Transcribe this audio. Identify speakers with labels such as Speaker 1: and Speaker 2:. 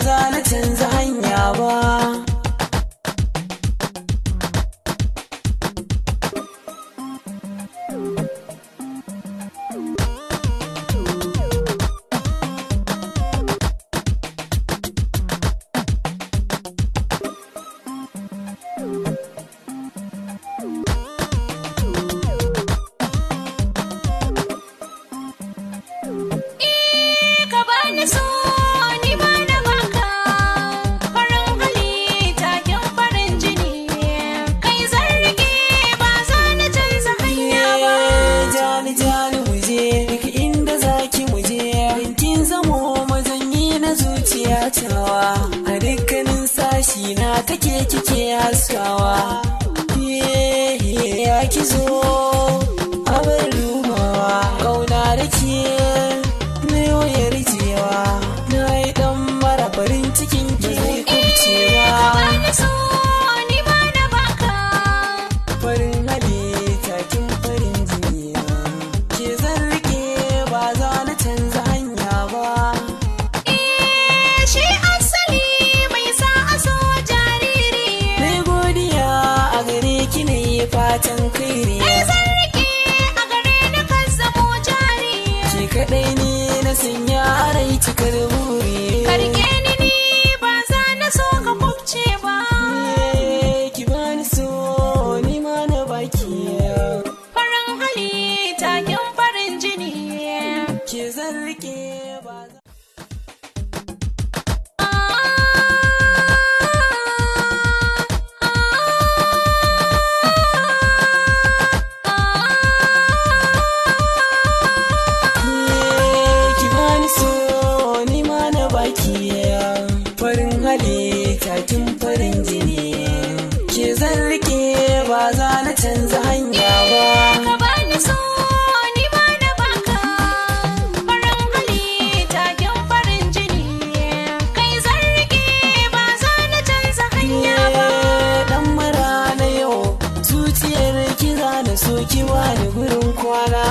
Speaker 1: za na canza hanya ba.
Speaker 2: Ka bani so ni ma na baka, farin hali taken farin jini, kai zan rike ba za na canza hanya ba.
Speaker 1: Jani jani muje duk inda zaki muje, kin zamo mazanyi na zuciya tawa, a dukkanin sashi na take kike haskawa. Ya ki zo abar dubawa, kauna da ke na yoyar jewa, na yi dan mara farin cikin ki zai kubcewa.
Speaker 2: Ka bani so ni ma na baka,
Speaker 1: Farin hali takin farin jini, ke zan rike ba za na canza hanya ba.
Speaker 2: Shi asali mai sa a so jariri,
Speaker 1: Na godiya a gare ki ne fatan kairi,
Speaker 2: kai zan rike a gare ni kan zamo jari,
Speaker 1: ke kaɗai ne na sanya a rai cikar buri.
Speaker 2: Ka rike ni ni ba za na so ka kubce ba.
Speaker 1: Ki bani so ni ma na baki,
Speaker 2: Farin hali taken farin jini.
Speaker 1: Ke zan rike ba za. Ki bani so ni ma na baki, farin hali takin farin jini, ke zan rike ba za na canza hanya ba.
Speaker 2: Ka bani so ni ma na baka, farin hali taken farin jini, kai zan rike ba za na canza hanya ba.
Speaker 1: Dan mara na yau zuciyar ki za na so ki bani gurin kwana.